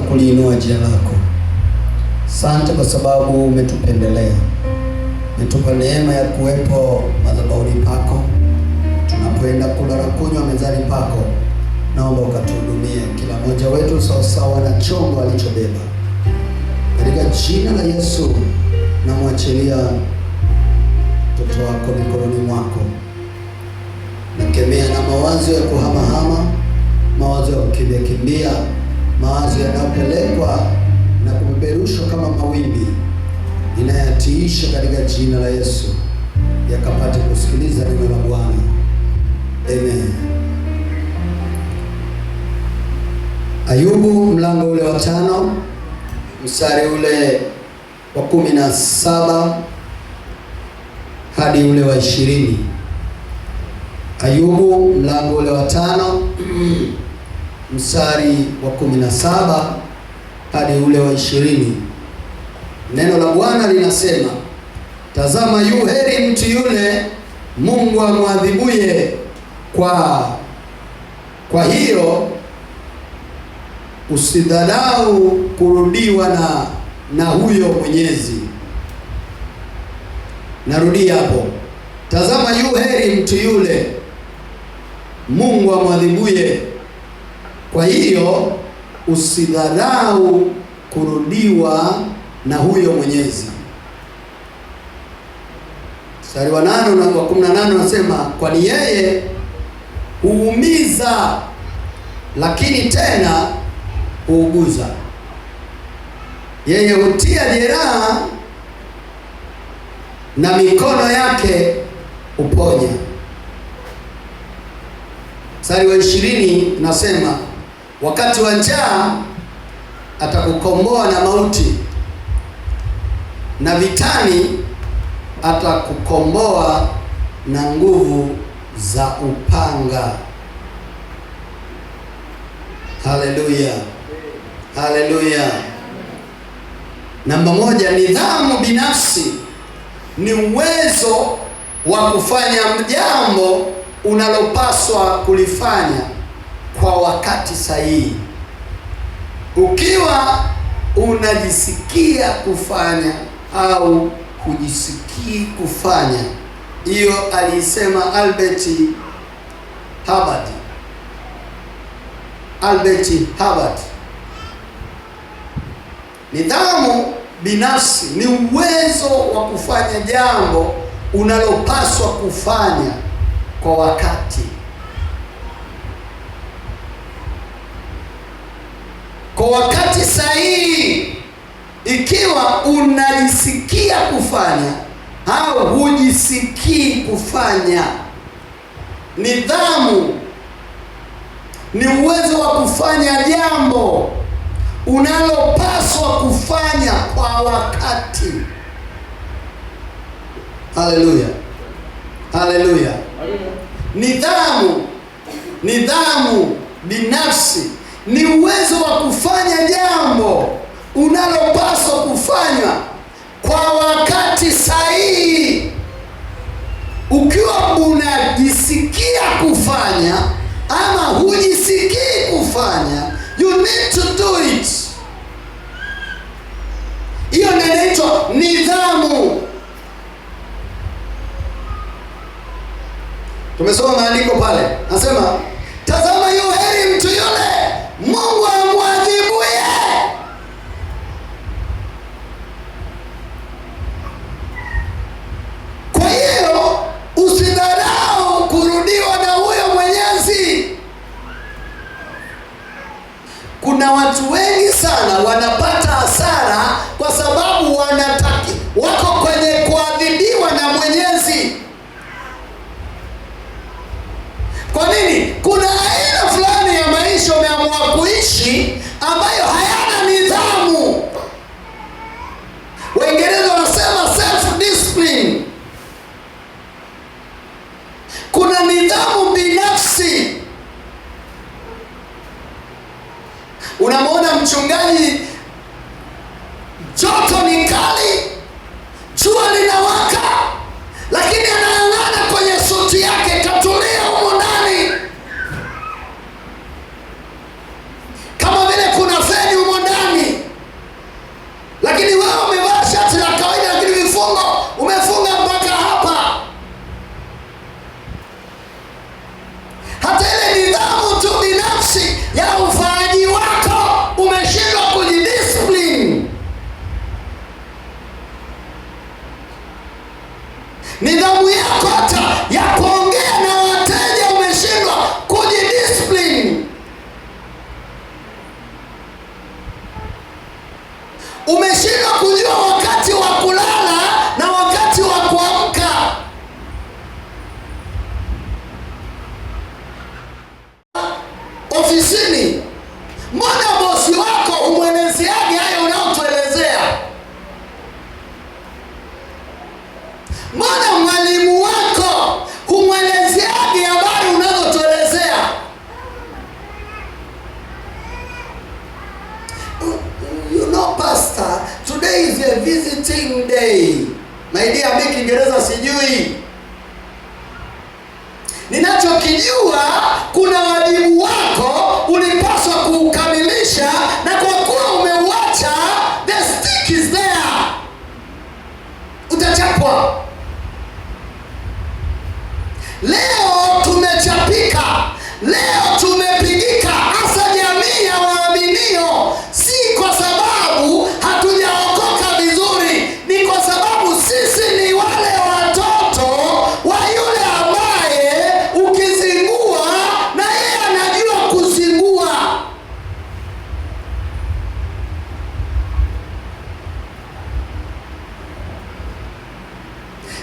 Kuliinua jina lako. Asante kwa sababu umetupendelea, umetupa neema ya kuwepo madhabahuni pako. Tunapoenda kula na kunywa mezani pako, naomba ukatuhudumie kila mmoja wetu sawasawa na chombo alichobeba. Katika jina la Yesu namwachilia mtoto wako mikononi mwako. Nakemea na mawazo ya kuhamahama, mawazo ya kukimbia kimbia, mawazo yanayopelekwa na kupeperushwa kama mawimbi, ninayatiisha katika jina la Yesu, yakapate kusikiliza neno la Bwana. Amen. Ayubu mlango ule wa 5 mstari ule wa 17 hadi ule wa 20. Ayubu mlango ule wa 5 mstari wa 17 hadi ule wa 20. Neno la Bwana linasema, tazama yu heri mtu yule Mungu amwadhibuye, kwa hiyo usidharau kurudiwa na huyo Mwenyezi. Narudia hapo. Tazama yu heri mtu yule Mungu amwadhibuye, kwa hiyo usidharau kurudiwa na huyo Mwenyezi. Mstari wa 8 na wa 18 unasema, kwani yeye huumiza lakini tena huuguza, yeye hutia jeraha na mikono yake huponya. Mstari wa 20 nasema, wakati wa njaa atakukomboa na mauti, na vitani atakukomboa na nguvu za upanga. Haleluya, haleluya. Namba 1, nidhamu binafsi ni uwezo wa kufanya jambo unalopaswa kulifanya kwa wakati sahihi, ukiwa unajisikia kufanya au hujisikii kufanya. Hiyo aliisema Albert Hubbard. Albert Hubbard. Nidhamu binafsi ni uwezo wa kufanya jambo unalopaswa kufanya kwa wakati, kwa wakati sahihi, ikiwa unajisikia kufanya au hujisikii kufanya. Nidhamu ni uwezo wa kufanya jambo unalopaswa kufanya kwa wakati. Haleluya, haleluya. Nidhamu binafsi ni uwezo wa kufanya jambo unalopaswa kufanya kwa wakati sahihi, ukiwa unajisikia kufanya ama hujisikii kufanya. You need to do it. Hiyo ndio inaitwa nidhamu. Tumesoma maandiko pale, nasema tazama yu heri mtu yule Mungu amwadhibuye. Kwa hiyo usidharau kurudiwa na huyo Mwenyezi. Kuna watu wengi sana wanapata hasara kwa sababu wako kwenye kuadhibiwa na Mwenyezi. Kwa nini? Kuna aina fulani ya maisha umeamua kuishi ambayo hayana nidhamu. Waingereza wanasema self discipline. Kuna nidhamu binafsi. Unamwona mchungaji, joto ni kali, jua linawaka, lakini anang'ang'ana kwenye suti yake, katulia humo ndani, kama vile kuna feni humo ndani. Umeshindwa kujua wakati wa kulala na wakati wa kuamka. Ofisini, mbona bosi wako humwelezeaje hayo unaotuelezea? Mbona mwalimu wako humwelezeaje habari unazotuelezea? You know, pastor, today is a visiting day. My dear, mimi Kiingereza sijui. Ninachokijua, kuna wajibu wako ulipaswa kuukamilisha, na kwa kuwa umeuacha, the stick is there, utachapwa. Leo tumechapika, leo tumepigika, hasa jamii ya waaminio, si kwa sababu hatujaokoka vizuri, ni kwa sababu sisi ni wale watoto wa yule ambaye ukizingua na yeye anajua kuzingua.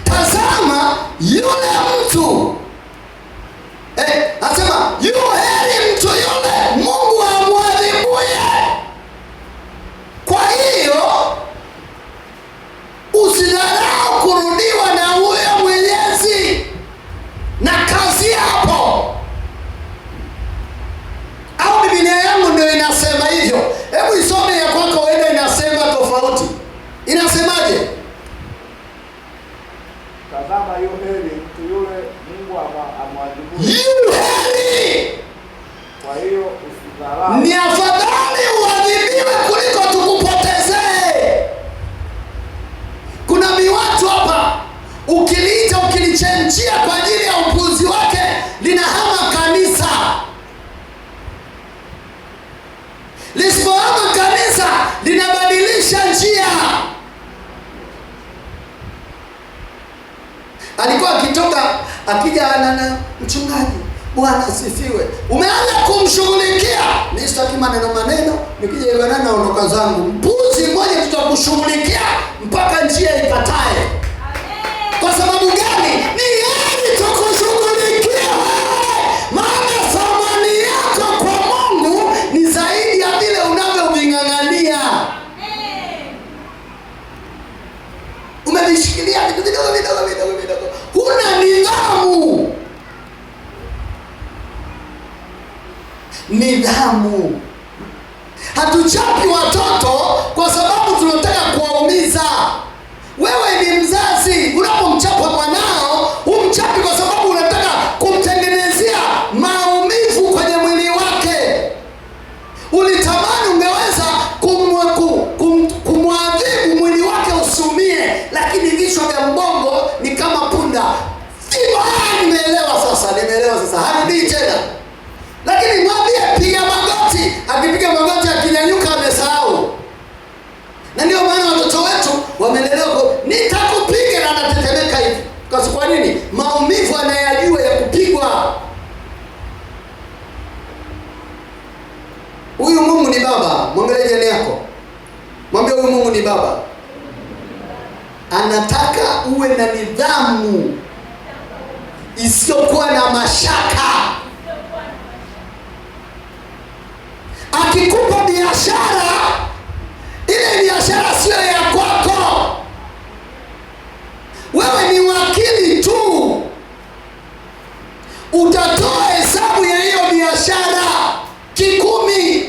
Tazama yule mtu, anasema yu heri mtu yule Mungu amwadhibuye. Kwa hiyo usidharau kurudiwa na huyo Mwenyezi na kazi hapo. Au Biblia yangu ndio inasema hivyo? Hebu isome ya kwako, uende inasema tofauti. Inasemaje? Tazama yu heri mtu yule Mungu amwadhibuye. Yu heri. Kwa hiyo usidharau. Ni afadhali uadhibiwe kuliko tukupotezee. Kuna miwatu hapa, ukiliita ukilichenjia kwa ajili ya upuzi wake, linahama kanisa. Lisipohama kanisa, linabadilisha njia. Alikuwa akitoka akija na mchungaji, Bwana asifiwe. Umeanza kumshughulikia. Mimi sitaki maneno maneno, nikija ibadani naondoka zangu. Mpuzi mmoja tutakushughulikia mpaka njia ikatae. Kwa sababu gani? Ni heri tukushughulikie wewe, maana thamani yako kwa Mungu ni zaidi ya vile unavyoving'ang'ania. Umevishikilia vitu vidogo vidogo vidogo vidogo, huna nidhamu. Nidhamu. Hatuchapi watoto kwa sababu tunataka kuwaumiza. Wewe ni mzazi, unapomchapa mwanao humchapi kwa sababu unataka kumtengenezea maumivu kwenye mwili wake. Ulitamani ungeweza kumwadhibu mwili wake usiumie, lakini vichwa vya mbongo ni kama punda. Nimeelewa sasa, nimeelewa sasa, harudii tena. Lakini mwambie piga magoti, akipiga magoti akinyanyuka amesahau. Na ndio maana watoto wetu wamelelewa kwa nitakupiga na anatetemeka hivi. Kwa sababu nini? Maumivu anayajua ya kupigwa. Huyu Mungu ni baba. Mwangalie jirani yako. Mwambie huyu Mungu ni baba. Anataka uwe na nidhamu isiyokuwa na mashaka. Akikupa biashara, ile biashara sio ya kwako. Wewe ni wakili tu. Utatoa hesabu ya hiyo biashara kikumi.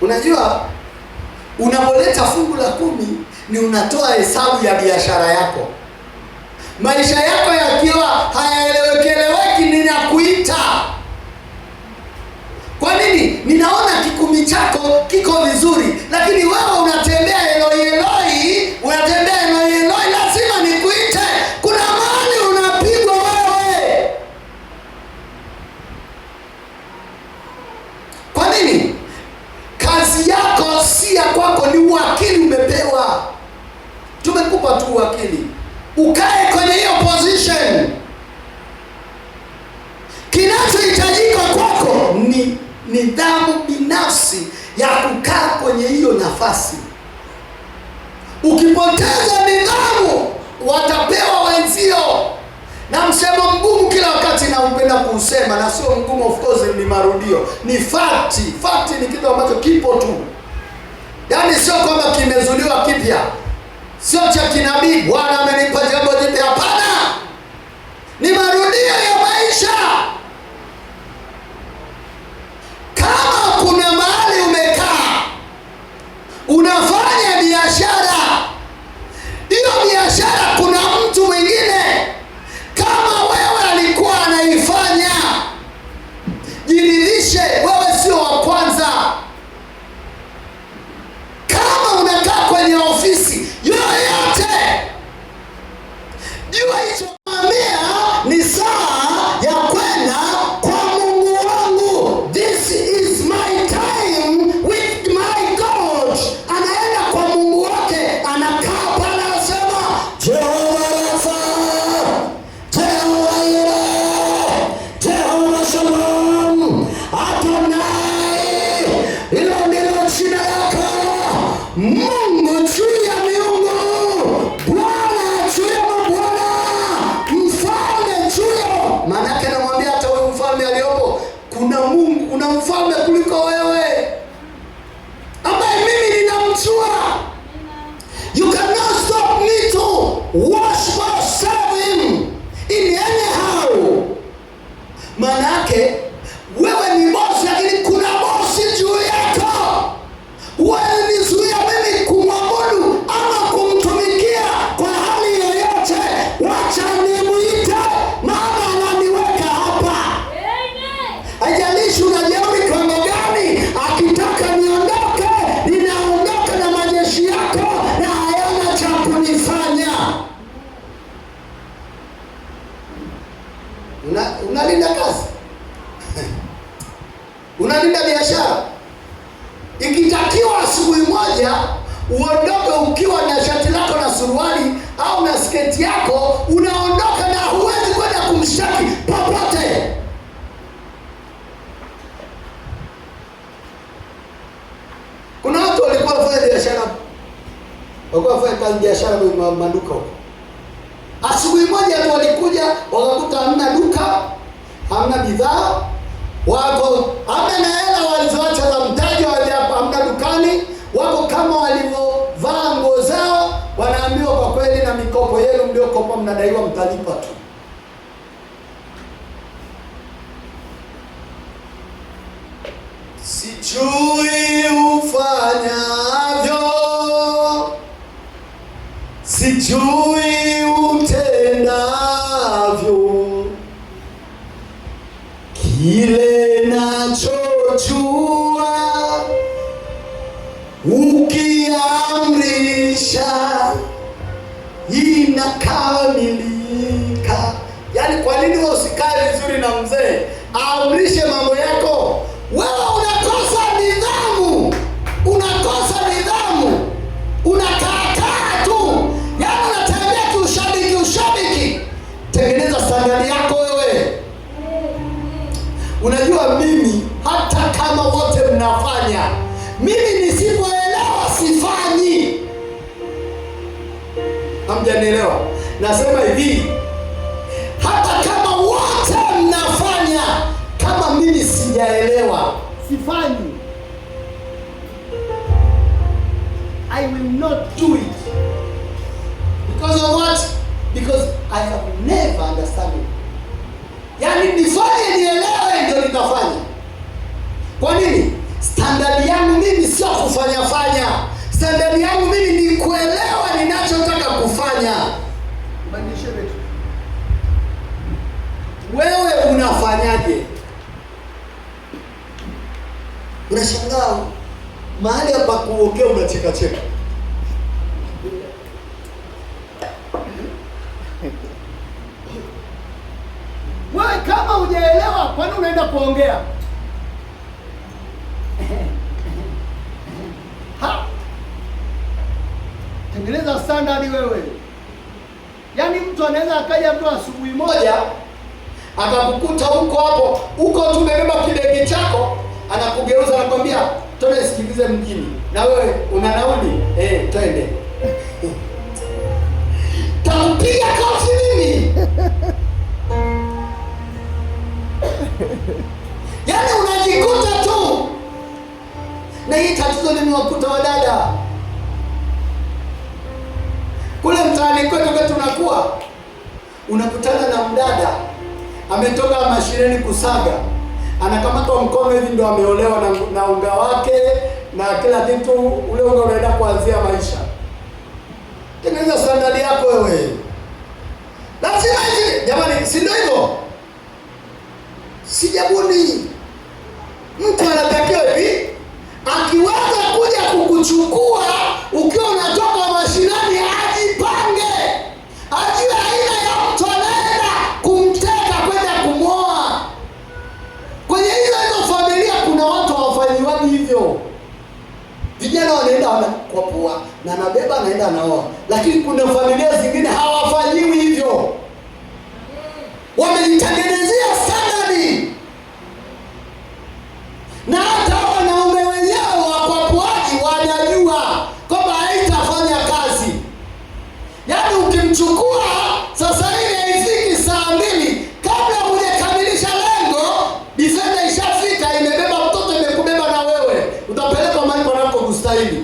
Unajua, unapoleta fungu la 10 ni unatoa hesabu ya biashara yako. Maisha yako yakiwa hayaelewekeleweki, ninakuita. Kwa nini? Ninaona kikumi chako kiko vizuri, lakini wewe unatembea eloi eloi, unatembea eloi eloi, lazima nikuite. Kuna mahali unapigwa wewe. Kwa nini? Kazi yako si ya kwako, ni uwakili umepewa. Tumekupa tu uwakili. Ukae kwenye hiyo position. Kinachohitajika kwako ni nidhamu binafsi ya kukaa kwenye hiyo nafasi. nafasi. Ukipoteza nidhamu, watapewa wenzio. Na msemo mgumu kila wakati naupenda kuusema, na sio mgumu, of course ni marudio, ni fact. Fact ni kitu ambacho kipo tu, yaani sio kwamba kimezuliwa kipya, sio cha kinabii, Bwana amenipa jambo jipya. Hapana, ni marudio ya maisha. Kama kuna mahali umekaa unafanya biashara, hiyo biashara kuna mtu mwingine kama wewe alikuwa anaifanya, jiridhishe, wewe sio wa kwanza. Kama unakaa kwenye ofisi yoyote, jua hicho mwambia ni saa ya kwenda kwa Mungu wangu. This is my time with my God. Anaenda kwa Mungu wake, anakaa pale, anasema Jehova Rafa, Jehova Yireh, Jehova Shalom, Adonai, hilo ndilo jina lako, Mungu juu ya miungu, Bwana juu ya mabwana, mfalme juu ya. Maanake anamwambia hata huyu mfalme aliyopo, kuna Mungu, kuna mfalme kuliko wewe ambaye mimi ninamjua. You cannot stop me to worship or serve him in anyhow. Maana yake wewe ni bosi, lakini kuna bosi juu yako. Huwezi nizuia mimi kumwabudu ama kumtumikia kwa hali yoyote. Wacha nimuite, maana ananiweka hapa. Haijalishi una jeuri kama gani, akitaka niondoke, ninaondoka na majeshi yako na hayana cha kunifanya. Unalinda kazi unalinda biashara. Ikitakiwa asubuhi moja uondoke ukiwa na shati lako na suruali au na sketi yako, unaondoka na huwezi kwenda kumshtaki popote. Kuna watu walikuwa wanafanya biashara, walikuwa wanafanya kazi biashara kwenye maduka huko. Asubuhi moja tu walikuja wakakuta hamna duka, hamna bidhaa, wako hamna na hela walizoacha za mtaji, hamna dukani, wako kama walivyovaa nguo zao, wanaambiwa kwa kweli, na mikopo yenu mliokopa mnadaiwa, mtalipa tu. Sijui ufanyavyo, sijui utendavyo, kile nachojua ukiamrisha inakamilika. Yaani, kwa nini wewe usikae vizuri na mzee aamrishe mambo yako? Wewe unakosa nidhamu, unakosa nidhamu, unakaakaa tu, yaani unatembea kiushabiki ushabiki. Tengeneza standard yako wewe. Unajua mimi hata kama wote mnafanya, mimi nisipoelewa sifanyi. Hamjanielewa? Nasema hivi, hata kama wote mnafanya, kama mimi sijaelewa sifanyi. I will not do it. Because of what? Because I have never understand it. Yaani nifanye nielewe ndio nitafanya. Kwa nini? Standard yangu mimi sio kufanya fanya. Standard yangu mimi ni kuelewa ninachotaka kufanya. Badilishe vitu. Wewe unafanyaje? Unashangaa mahali hapa kuongea unacheka cheka. Wewe kama hujaelewa, kwa nini unaenda kuongea? Ha! Tengeneza standard wewe. Yaani mtu anaweza akaja mtu asubuhi moja akakukuta huko hapo, huko tu umebeba kibegi chako, anakugeuza anakwambia, "Tone sikia nikusindikize mjini, na wewe una nauli eh, twende. Tampiga kofi mimi. Yaani unajikuta tu, na hii tatizo limewakuta wadada kule mtaani kwetu, kwetu tunakuwa unakutana na mdada ametoka mashineni kusaga, anakamatwa mkono hivi, ndo ameolewa na unga wake na kila kitu, ule unga unaenda kuanzia maisha. Tengeneza standard yako wewe, lazima hivi jamani, si ndio hivyo? Sijabuni, mtu anatakiwa hivi, akiweza kuja kukuchukua ukiwa unatoka mashinani, ajipange, ajue aina ya mtu anaenda kumteka kwenda kumwoa. Kwenye hizo hizo familia kuna watu hawafanyiwagi hivyo. Vijana wanaenda wanakwapua na anabeba anaenda anaoa, lakini kuna familia zingine hawafanyiwi hivyo, wamejitengenezea standard na hata wanaume wenyewe wakwapuaji wanajua kwamba haitafanya kazi. Yaani ukimchukua sasa hivi haifiki saa 2, kabla hujakamilisha lengo, Defender ishafika, imebeba mtoto, imekubeba na wewe, utapelekwa mahali panapokustahili.